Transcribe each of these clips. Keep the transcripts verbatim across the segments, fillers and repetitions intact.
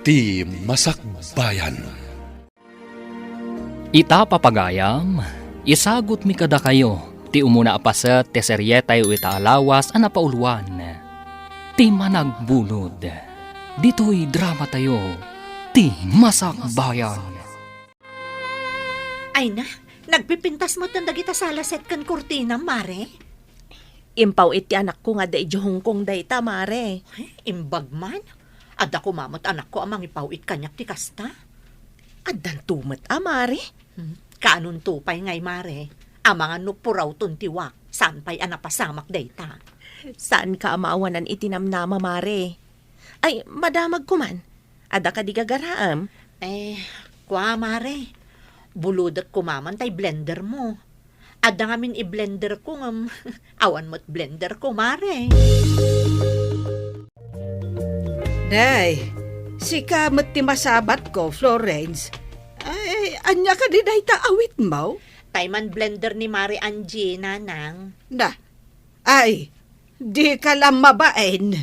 Ti Masakbayan. Ita, papagayam, isagutmi kadakayo ti umuna a paset ti serietayo ita a lawas a napauluan, Ti Managbulod. Ditoy dramatayo, Ti Masakbayan. Ay na, nagpipintas met dagita salaset ken kurtina, Mare? Impaw-it ti anakko nga adda idiay Hong Kong dayta, Mare. Ay, imbag man. Adda koma met anakko a mangipaw-it kaniak ti kasta. Addanto met a, Mare. Hmm, kaanonto pay ngay, Mare? Amangan no purawton ti wak, saan pay a napasamak dayta. Saanka a maawanan iti namnama, Mare. Ay, madamag koman. Adda kadi gagaraem? Eh, kua, Mare. Bulodek koma man tay blender mo. Adda ngamin i-blender ko ngem awan met blender ko, Mare. Nay, sika met ti masabat ko, Florence. Ay, ania kadi dayta awit mo? Tay man blender ni Mare Angie, Nanang. Na, ay, dika la mabain.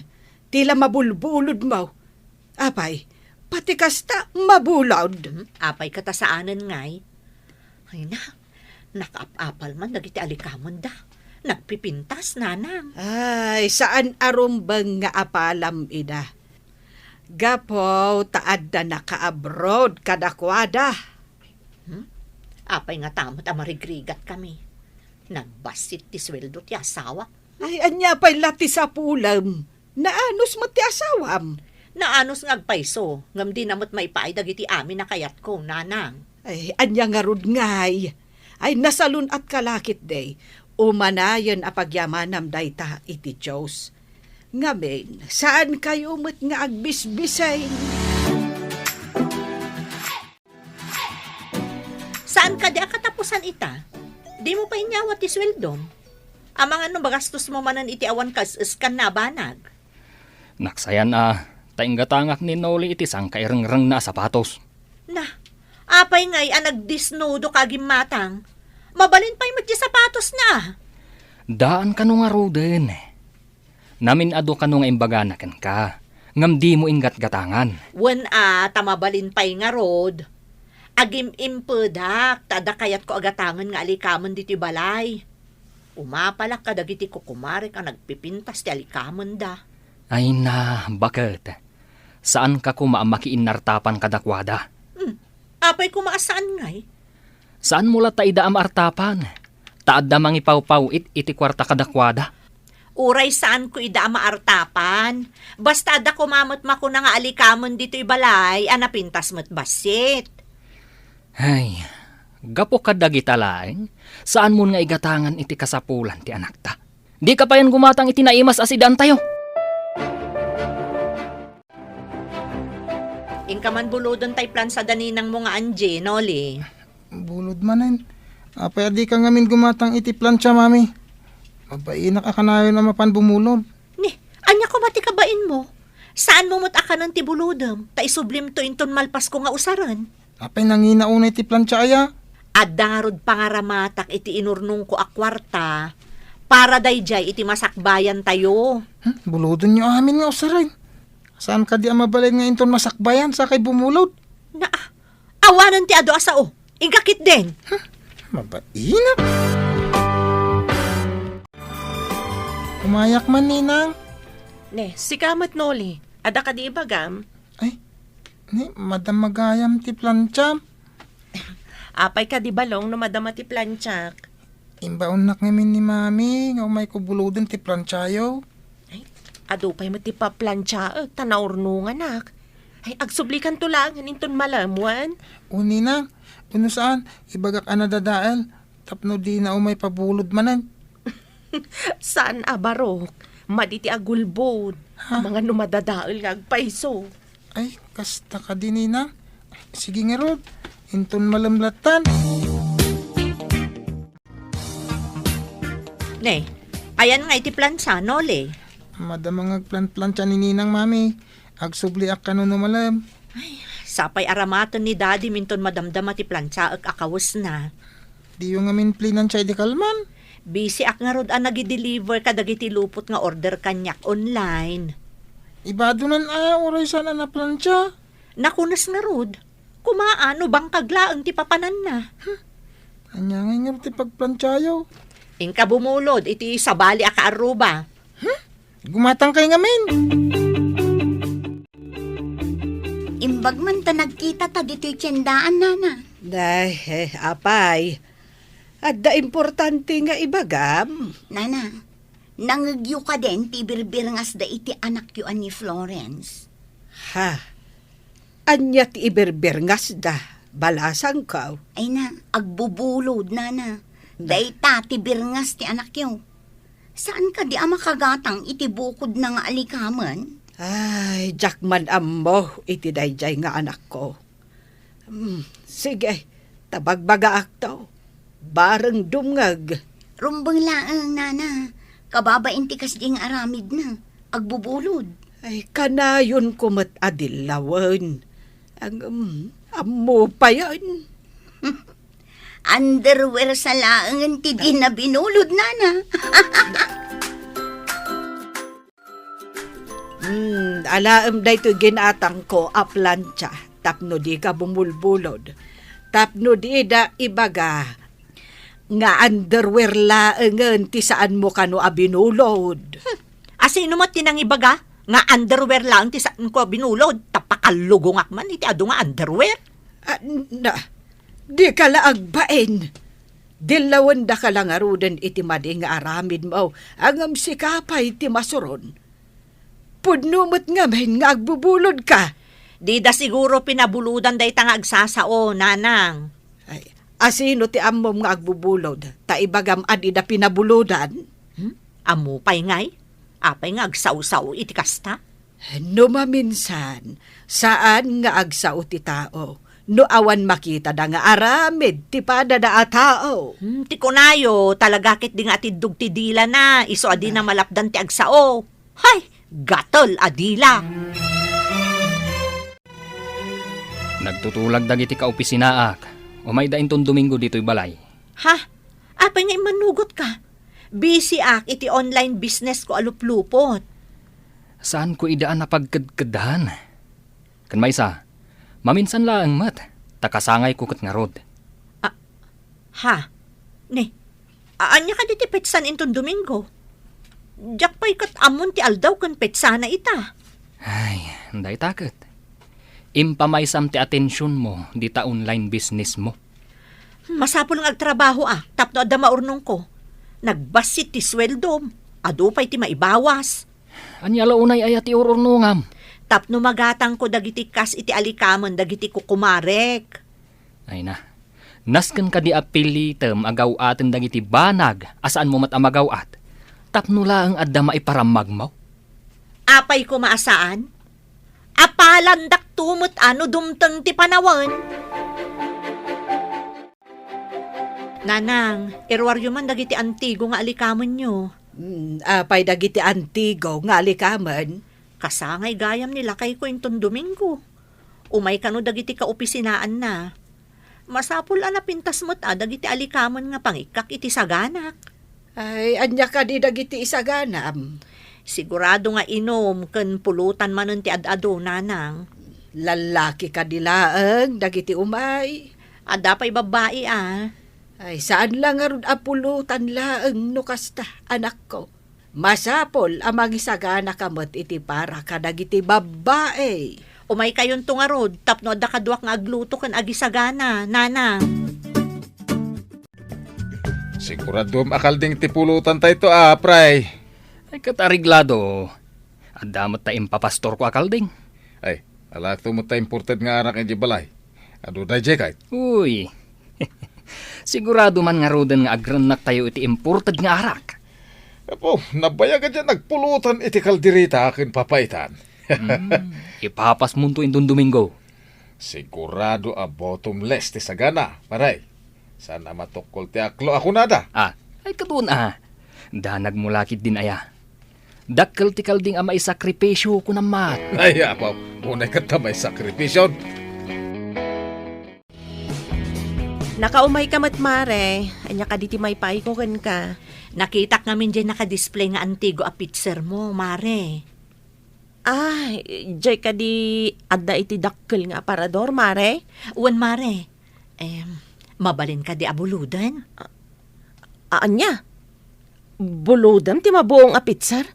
Ti la mabulbulod mo. Apay, pati kasta mabulod. Hmm, apay ket a saanen ngay? Ay na, nakaap-apal man dagiti alikamenda. Nagpipintas, Nanang. Ay, saan a rumbeng nga apalam ida. Gapu ta adda naka-abroad kadakuada. Hmm? Apay ngata met a marigrigatkami? Nagbassit ti sueldo ti asawa. Ay, ania pay la ti sapulem? Naanus met ti asawam. Naanus nga agpayso, ngem dina met maipaay dagiti amin a kayatko, Nanang. Ay, ania ngarud ngay? Ay, nasalun-atka la ketdi. Umanayen a pagyamanam dayta iti Dios. Ngamin, saankayo met nga agbisbisay. Saan kadi a katapusan ita? Dimo pay inyawa ti sueldom? Amangan no magastos mo manen iti awan kaes-eskan a banag. Naksayan a, ta inggatangak ni Noli iti sangkairengrengna a sapatos. Na, apay ngay a nagdisnudo ka agimmatang? Mabalin pay met ti sapatosna. Daan kano ngaruden. Namin-adu kano nga imbagana kenka, ngem dimo inggatgatangan. Wen a, ta mabalin pay ngarud. Agim-impedak, ta adda kayatko a gatangen nga alikamen ditoy balay. Umapalak kadagiti kukumarek a nagpipintas ti alikamenda. Ay na, baket. Saanka koma a makiinnartapan kadakuada. Hmm. Apay koma a saan ngay? Saanmo latta ida a maartapan, ta adda mangipawpaw-it iti kuarta kadakuada. Uray saanko ida a maartapan, basta adda koma met makuna nga alikamen ditoy balay a napintas met bassit. Ay, gapu kadagita laeng, saanmon nga igatangan iti kasapulan ti anakta. Dika payen gumatang iti naimas a sidaantayo. Inka man buloden tay plansa da ninangmo nga Angie, Noli. Bulod manen. Apay a dika ngamin gumatang iti plancha, Mami? Mabainak a kanayon a mapan bumulod. Ni, ania koma ti kabainmo? Saanmo met a kanen ti bulodem, ta isublimto inton malpasko nga usaren. Apay nangina unay ti plancha aya? Adda ngarud pangaramatak iti inurnongko a kuarta para daydiay iti masakbayantayo. Hmm, bulodenyo amin nga usaren. Saan kadi a mabalin nga inton masakbayan, sakay bumulod? Naa, awanen ti adu a sao. Inka ketdin. Hmm, mabainak. Umayak man, Ninang. Ne, sika met, Noli. Adda kadi ibagam? Ay, ni, madama gayam ti plancham. Apay kadi balong no madama ti planchak? Imbaonnak ngamin ni Mami nga umayko buloden ti planchayo. Ay, adu pay met ti paplantsaek ta naurnonganak. Ay, agsublikanto laengen inton malem wen? O, Ninang, wenno saan, ibagak a nadadael tapno dina umay pabulod manen. Saan a barok, madi ti agulbod. Ha? Amangan no madadael nga agpayso. Ay, kasta kadi, Ninang. Sige ngarud, inton malem lattan. Ne, ayan nga iti plansa, Noli. Madama nga agplan-plancha ni Ninang, Mami. Agsubliak kano no malem. Ay, sapay aramaten ni Daddy minton madamdama ti plantsaek a kawesna. Diyo ngamin plinantsa idi kalman? Busy ak ngarud a nagi-deliver kadagiti lupot nga order kaniak online. Ibadonan a, uray saan a naplancha. Nakunas ngarud, kumaa no bangkag laeng ti papananna. Ania ngay ngarud ti pagplantiayo? Inka bumulod iti sabali a kaarruba. Gumatangkay ngamin. Imbag man ta nagkita ta ditoy tiendaan, nana. Ay, eh, apay. Adda importante nga ibagam. Nana, nangegyo kaden ti birbirngasda iti anakyo a ni Florence? Ha? Ania ti ibirbirngasda? Balasangko. Ay na, agbubulod, nana. Na. Dayta ti birngas ti anakyo. Saan kadi a makagatang iti bukodna nga alikamen? Ay, diak man ammo iti daydiay nga anakko. Hmm, sige, ta bagbagaakto. Bareng dumngeg. Rumbeng laeng, nana. Kababain ti kasdi nga aramidna. Agbubulod. Ay, kanayonko met a dillawen. Ang, um, ammo payen. Underwear sa laengen ti dina binulod, nana. Hmm, alaem daytoy ginatangko a plancha tapno dika bumulbulod. Tapno dida ibaga nga underwear laengen ti saanmo kano a binulod. Hmm. Asino met ti nangibaga nga underwear laeng ti saanko a binulod? Ta pakallugongak man iti adu nga underwear. Ah, na, dika la agbain. Dillawendaka la ngaruden iti madi nga aramidmo, ngem sika pay ti masuron. Pudno met ngamin nga agbubulodka. Dida siguro pinabulodan dayta nga agsasao, nanang. Ay, asino ti ammom nga agbubulod? Ta ibagam a dida pinabulodan? Hmm? Ammo pay ngay? Apay nga agsao-sao iti kasta? No maminsan, saan nga agsao ti tao no awan makitada nga aramid ti padada a tao. Hmm, ti kunayo, talaga ketdi nga atiddog ti dilana, isu a dina malapdan ti agsao. Hay, gatel a dila! Nagtutulag dagiti kaopisinaak. Umayda inton Domingo ditoy balay. Ha? Apay nga immanugotka? Busy ak iti online business ko a luplupot. Saanko ida a napagkedkeddan. Ken maysa, maminsan laeng met, ta kasangayko ket ngarud. Ah, ha? Ni, a-, ania kadi ti petsan inton Domingo? Diak pay ket ammon ti aldaw ken petsana ita. Ay, dayta ket. Impamaysam ti atensionmo dita online businessmo. Masapul nga agtrabahoak tapno adda maurnongko. Nagbassit ti sueldom. Adu pay ti maibawas. Ania la unay aya ti ururnongam? Tapno magatangko dagiti kas iti alikamen dagiti kukumarek. Ay na, nasken kadi a pilitem a gaw-aten dagiti banag a saanmo met a magaw-at, tapno laeng adda maiparammagmo? Apay koma a saan? Apalandakto met a no dumteng ti panawen. Nanang, iruaryo man dagiti antigo nga alikamenyo. Hmm, apay dagiti antigo nga alikamen? Kasangay gayam ni lakayko inton Domingo. Umay kano dagiti kaopisinaanna. Masapul a napintas met a dagiti alikamen nga pangikkak iti saganak. Ay, ania kadi dagiti isaganam? Sigurado nga inom ken pulutan manen ti ad-adu, nanang. Lallaki kadi laeng dagiti umay? Adda pay babbai a. Ay, saan la ngarud a pulutan laeng no kasta, anakko. Masapul a mangisaganaka met iti para kadagiti babbai. Umaykayonto ngarud tapno adda kaduak nga agluto ken agisagana, nanang. Siguraduem a kalding ti pulutan tayto, a, pray. Ay, ket areglado. Adda met ta impapastorko a kalding. Ay, alaekto met ta imported nga arak idiay balay. Adu daydiay kayat? Uy. Sigurado man ngaruden nga agrennaktayo iti imported nga arak. Apo, nabayag a diay nagpulutan iti kaldereta ken papaitan. Hmm, ipapasmonto inton Domingo. Sigurado a bottomless ti sagana, pare. Saan a matukkol ti aklo a kunada. Ah, ay, kaduon a. Danagmo la ketdin aya. Dakkel ti kalding a maisakripisio, kunam met. Ay, apo, unay ket ta maisakripisio. Nakaumayka met, mare. Ania kadi ti maipaayko kenka? Nakitak ngamin diay nakadisplay nga antigo a picture mo, mare. Ah, diay kadi adda iti dakkel nga aparador, mare? Wen, mare. Em, mabalin kadi a buloden? A-, ania? Bulodem ti mabuong a pitser?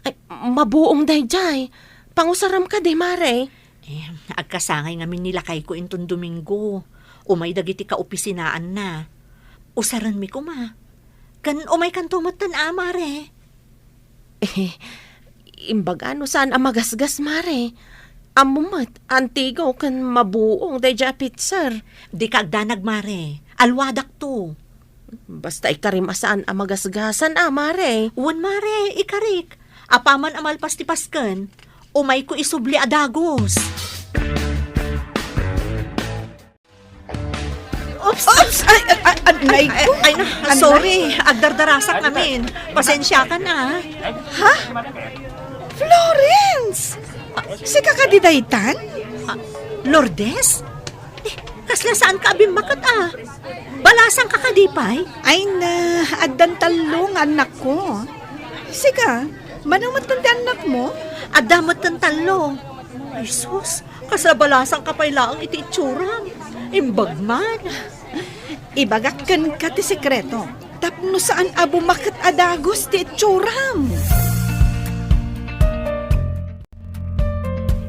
Ay, mabuong daydiay. Pangusaram kadi, mare. Em, agkasangay ngamin ni lakayko inton Domingo. Umay dagiti kaopisinaanna. Usarenmi koma. Ken umaykanto metten a, mare. Eh, imbaga no saan a magasgas, mare. Ammom met, antigo ken mabuong daydiay a pitser. Dika agdanag, mare. Alwadakto. Basta ikarim a saan a magasgasan a, mare. Wen, mare, ikarik. Apaman a malpas ti Pasken, umayko isubli a dagus. Oops! Oops! Ay, ay, ay, ay, nay ko. Ay, ay, na, Anay. Sorry. Agdardarasak ngamin. Pasensiakan, ah. Ha? Florence! Sika kadi daytan? Ah, Lourdes? Eh, kasla saanka a bimmaket, ah? Balasangka kadi pay? Ay na, addan tallo nga annakko. Sika, mano metten ti annakmo? Adda metten tallo. Ay, sus, kasla balasangka pay laeng iti itsuram. Imbag man. Ibagak kenka ti sekreto, tapno saan a bumaket a dagus ti itsuram.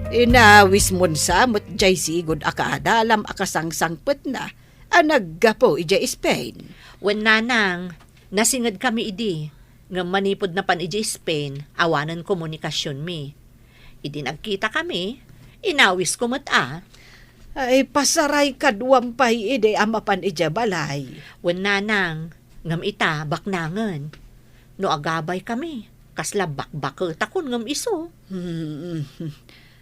Inawismon sa met jay sigud a kaadalam a kasangsangpetna a naggapu idiay Spain. Wen, nanang, nasingedkami idi, ngem manipud napan idiay Spain, awanen komunikasionmi. Idi nagkitakami, inawisko met a. Ay, pasaray kaduam pay idi a mapan idiay balay. Wen, nanang, ngem ita, baknangen. No agabaykami, kasla bakbaketakon ngem isu. Hmm.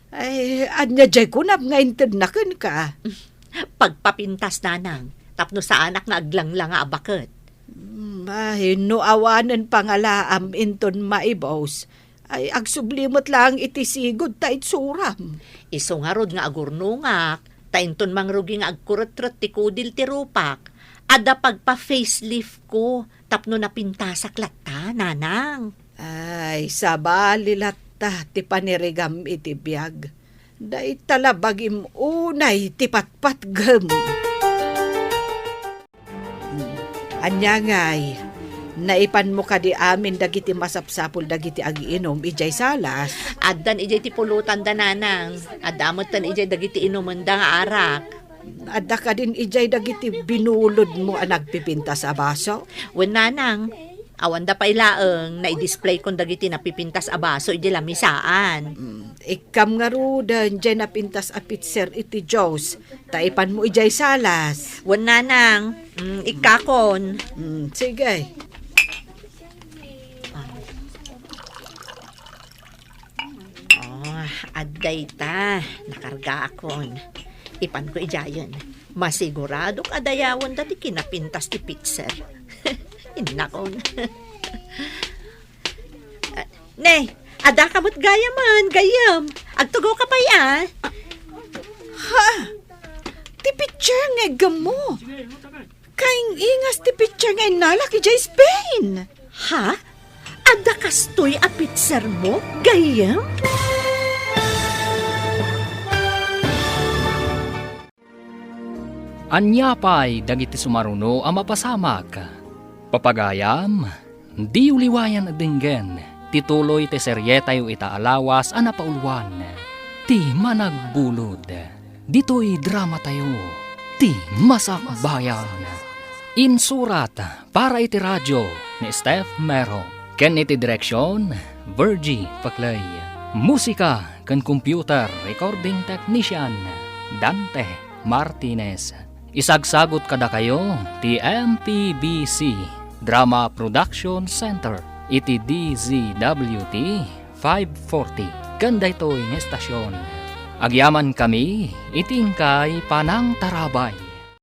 Ay, ania jay kunam nga intedna kenka? Pagpapintas, nanang, tapno saanak nga aglanglanga a baket. Hmm, ay, no awanen pangalaam inton maibus, ay agsubli met laeng iti sigud ta itsuram. Isu ngarud nga agurnongak, ta inton mangrugi nga agkuretret ti kudil ti rupak, adda pagpa-facelift ko tapno napintasak latta, nanang. Ay, sabali latta ti panirigam iti biag. Dayta la bagim unay ti patpatgem. Hmm. Ania ngay, naipanmo kadi amin dagiti masapsapul dagiti agiinum idiay salas? Addan idiay ti pulotanda, nanang. Adda metten idiay dagiti inumenda nga arak. Adda kadin idiay dagiti binulodmo a nagpipintas a baso? Wen, nanang. Awanda pay laeng, naidisplaykon dagiti napipintas a baso idiay lamisaan. Mm, ikkam ngaruden diay napintas a pitser iti juice, ta ipanmo idiay salas. Wen, nanang, mm, ikkakon. Mm, sige. Oh, adda ita. Nakargaakon. Ipanko idiayen. Masiguradok a dayawenda ti kinapintas ti pitser. Innakon. Ah, ne, addaka met gayamen, gayyem. Agtugoka pay a. Ha? Ti pitser nga iggemmo? Kaing-ingas ti pitser nga innalak idiay Spain. Ha? Adda kastoy a pitsermo, gayyem? Ania pay dagiti sumaruno a mapasamak? Papagayam, diyo liwayan a denggen ti tuloy ti serietayo ita a lawas a napauluan, Ti Managbulod. Ditoy dramatayo, Ti Masakbayan. Insurat para iti radio ni Steph Mero, ken iti direksion, Virgie Paclay. Musika ken computer recording technician, Dante Martinez. Isagsagut kadakayo ti M P B C Drama Production Center iti D Z W T five forty, ken daytoy nga estasion. Agyamankami iti inkay panangtarabay.